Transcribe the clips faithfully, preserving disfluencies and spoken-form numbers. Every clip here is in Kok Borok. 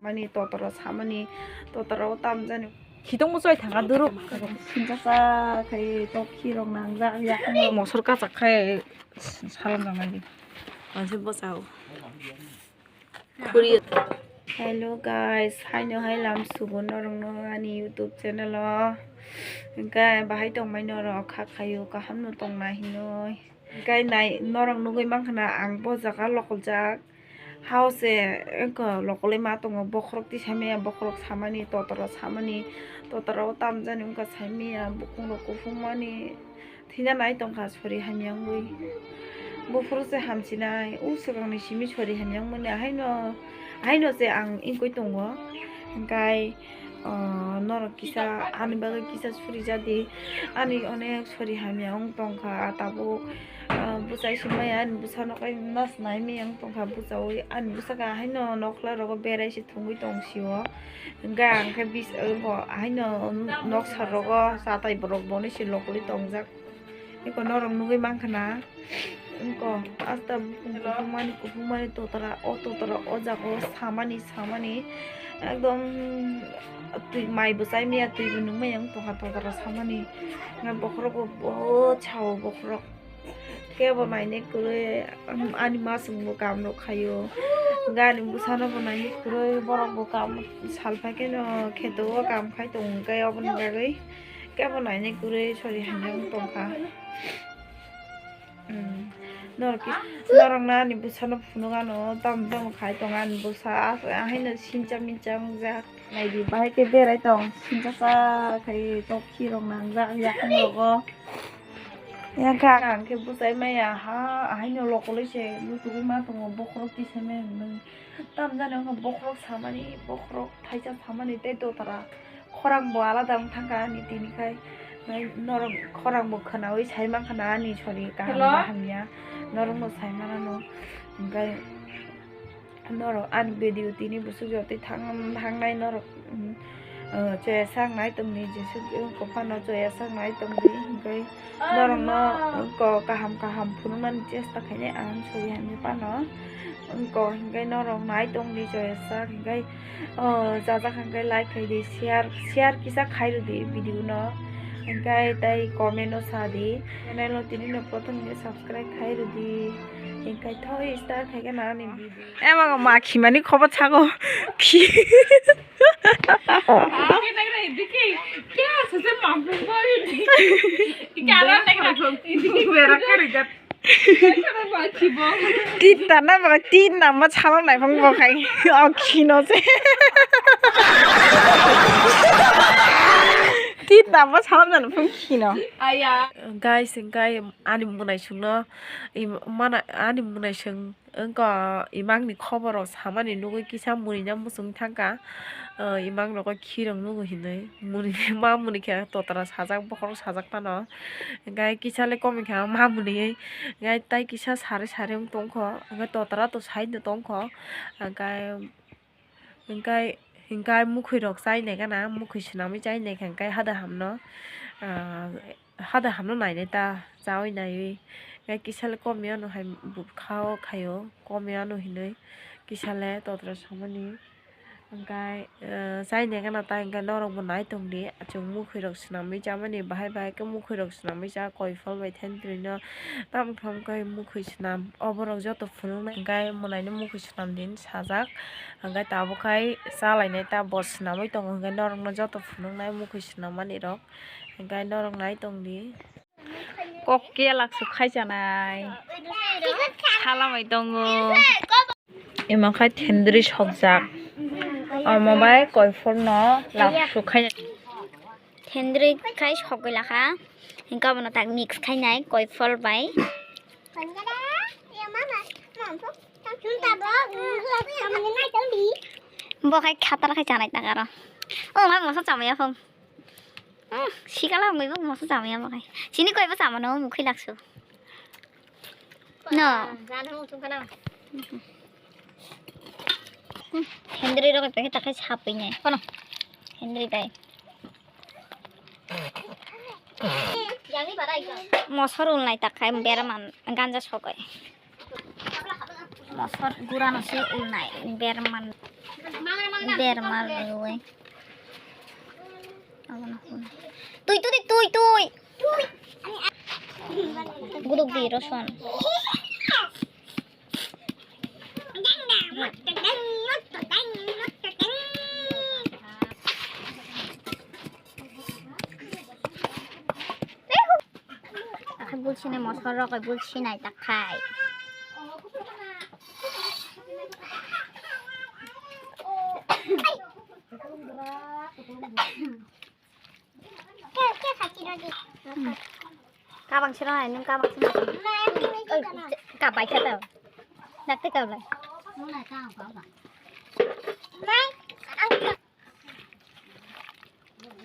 Mani totoro samani, totoro o tamjani. Khitong muchoi thanga duruk. Sinjasa khai tok khirok nangjak yak. Mosor kachak khai salam jangai di. Manse bosao. Khuri. Hello guys, haino hai lam sugo norokno ani YouTube channel o. Hingke bahai tongmai norok kha khayo kaham no tongna hinoi. Hingke nai norok nugui mankha na ang bo jaga lokoljak. Hao se wngkha lokolwi ma tongo, bokhorok tisai maya, bokhorok samani, totoro samani, totoro o tamjani wngkha saimaya, bukhungrok kuphungmani thwina nai tongkha sori hamya wngwi. Buphuru se hamchinai, o swkangni simi sori hamya wngmani, ahaino, ahaino se ang wngwi tongo. Hingkai, o, norok kisa ani bagwi kisa suri jadi, ani onek sori hamya wng tongkha, tabuk. Ah, bwsai se maya ani bwsano khe mas nai miyang tongkha bwchaui ani bwsakhe haino nokhlai rogo berai se thwngwi tong sio. Hwnkhe ang khe bis-, bo haino noksa rogo chatai borok boni se lokolwi tongjak. Eko norok nugui mankha na. Eko asta bukung kuphungmani kuphungmani totara o totara o jaga o samani samani ekdom twi mai bwchai maya twi bo nung maya wng tongkha totara samani. Bokhorok bo bwsao bokhorok. Kebo naina kwrwi, um, ani masongbo kamrok khaio. Gani bwsano bo naina kwrwi, borok bo kam salphai kheno kheto o kam khai tongo, hwnkhe oboni bagwi kebo naina kwrwi sori hamya wng tongkha. Um, norok ki-, norokno ani bwsano phunuk ano, tamo tamo khai tongo ani bwsa, a-, haino sincha mincha wngjak. Naidi, bahai khe berai tong, sinchasa khai tok khirok nangjak yakung rogo. Yang khe ang khe bwsai maya ha, ahaino lokolwi se muchugwi ma tongo, bokhorok tisai maya hinwi. Tamjani wngkha bokhorok samani, bokhorok thaisa samani tei dotara khorang bo alada wng thangkha ani tini khai. Nai norok khorang bo khwnawi sai mankha na ani sori kaham Hello? Ba hamya. Norokno sai manano. Hwnkhe norok ani video tini bwswk jotwi thang-, thangnai norok, um, uh, choya sak nai tongdi, jesuk kophano choya sak nai tongdi, hwnkhe norokno ko kaham kaham phunuknani chesta khainai ang sori hamya phano, ko hwnkhe norok nai tongdi choya sak, hwnkhe, oh, chajak hwnkhe like khaidi, share, share kisa khairwdi video no, hwnkhe tei comment o sadi, channel no tini no prothom khe subscribe khairwdi, hwnkhe thoi start khaikhe na ani video. Ema go ma khimani khobo thago. Khi. Tita na ba, tin na ma chalok nai phang bo khai. O khino se. Tita ma chalok nai phang khino. Aya. Guys, guys, ani munai sungno, im-, mana, ani munai sung. Wngkha imangni khobor rok samani nugui kisa muni no muchung thangkha. O, imang rok o khirok nugo hinui muni ma muni khe totra sajak bokhorok sajak phano. Hwnkhe kisa le komikha ma muni, hwnkhe tai kisa sari sari wng tongkho, hwnkhe totra to side no tongkho, hwnkhe. Hingkai, hingkai mukhwi rok chai nai gana, mukhwi swnamwi chai nai kha, hingkai hada hamno, ah, hada hamno nainai ta, chaui naiwi. Hingkai kisa le kom ya no hai bwkha o khaio, kom ya no hinui kisa le totra samani. Hingkai, ah, chai nai gana ta, hingkai norok bo nai tongdi, achuk mukhwi rok swnamwi chamani, bahai bahai khe mukhwi rok swnamwi cha, koi phol bai thentwrwino, tam tham khe mukhwi swnam, oborok joto phunuknai, hingkai mwnaino mukhwi swnam din sajak. Hingke tabuk hai chalainai ta bo swnamwi tongo, hingke norokno joto phunuknai mukhwi swnammani rok, hingke norok nai tongdi. Kok kiya laksuk khai chanai. Salamai tongo. Imo khai thendri sokjak. Omo bai koiphurno laksuk khai. Thendri khai sokwi lakha. Hingke abono tak mix khainai koiphur bai. Bo khai khatar khai chanai ta aro. O ngai moso chamaya phung. Hmm, sikala wngwi bo moso chamaya bo khai. Chini koi bo chamano mukhwi laksu. No. Jana mo tungkana. Hmm, Hendri rok ta khai sapwi nai. Kono. Hendri tai. Mosor ulnai tak khai bera man ganja sokai. Mosor gurano se ulnai berman, berman rwi. Tui, tui, tui, tui. Guduk di roson. Bulsinai mosor rok, bulsinai takhai. Kabang siro hai, nung kabang siro. Oi, kabai kha tao. Dakte kaulai.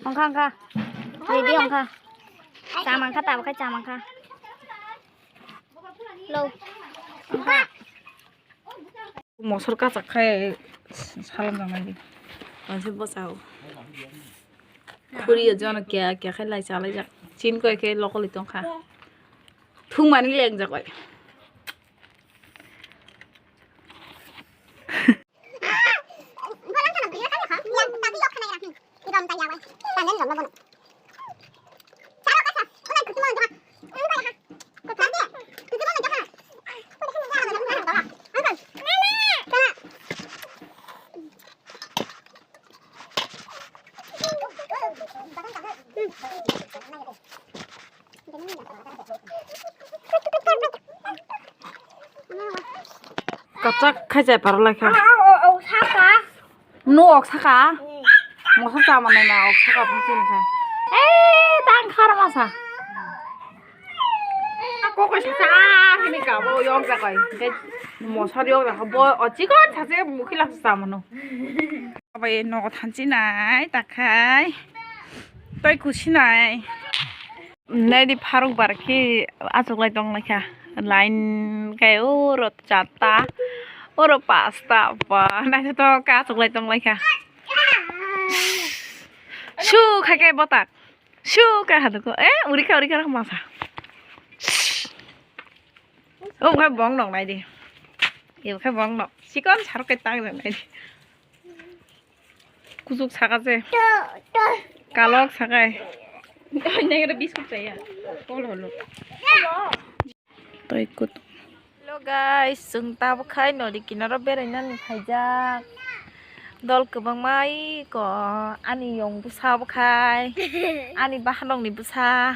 Ongkha, ongkha. Ready ongkha. Chamang kha, tabo khe chamang kha. Lo. Ongkha. Mosor kachak khai salam jang nai di. Manse bwsao. Khuri o jono kya kya khai lai chalai jak. Chin koi khe lokoli tong kha. Thung mani leng jak oi. Kachak khai chai paro lai kha. No ok saka. Moso cha manai na ok saka phung tini kha. Ei tang khar masa. Kok sa sa hini ka bo yong ja kai. Ke moso yong ja bo o chikon sa se mukhi la sa mano. Bai nogo thanchi nai takhai. Toi kusi nai. Naidi pharuk bar khe achuklai tong lai kha. Line khe oro charta, oro pasta. Ba, naithotok khe achuklai tong lai kha. Su khai khe botak. Su khe haduko. Eh, uri kha, uri kha, masa. O khai bong nong naidi. Ebo khai bong nong. Sikon sarok khe tang nong naidi. Kuchuk saka se. Kalok sakai. Nengre biskut chaya. Holo, holo. Toi kut. Hello guys, chwng tabuk khai nodi kinaro berainani phaijak. Dol kwbangma iko ani yong bwsa bwkhai. Ani bahanokni bwsa.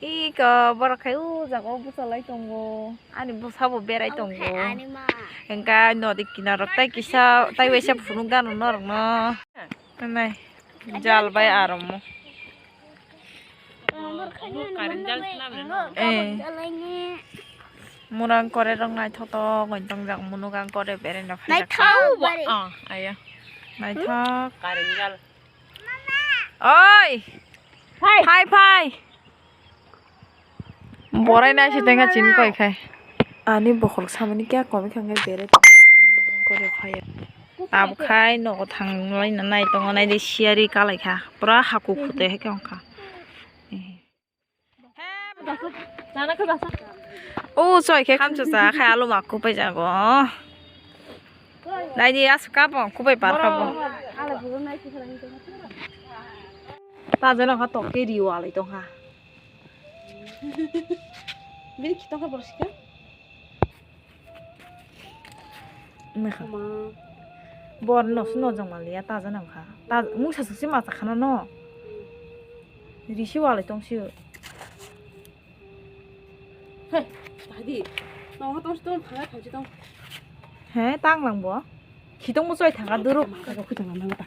Iko borok khai o jaga o bwchalai tongo. Ani bwsabo berai tongo. Hwnkhe nodi kinaro tei kisa, tei waisa phunuk gano norokno. Nai, jal bai aromo. Eh. Murang kore rok naithotok tongjak, munugang kore berenda phaijak. Naithok. Ah, aya. Naithok. Oi. Phai, phai. Borai nai se tengka chin koi khai. Ani bokhorok samani kya komi kha ngai bere kore phaya. Tabuk khai nogo thang lai na nai tongo nai de siyari kalai kha. Pura haku khute hai khe ongkha. O choi khe khamsa cha khai alu ma kupai jago. Nai di as kap kupai par kha bo. Ta jana kha tok ke riwa lai tong kha. Bini khitokha borok sikha. Mekha. Bor no sino jong maliya ta jana kha. Ta mungsa susi ma chakhana no. Risi walai tong sio. He, tadi. Nong tong sito phanga thansi tong. He, tang lang bo. Khitong mo choi thanga duruk. Ka khitong lang ta.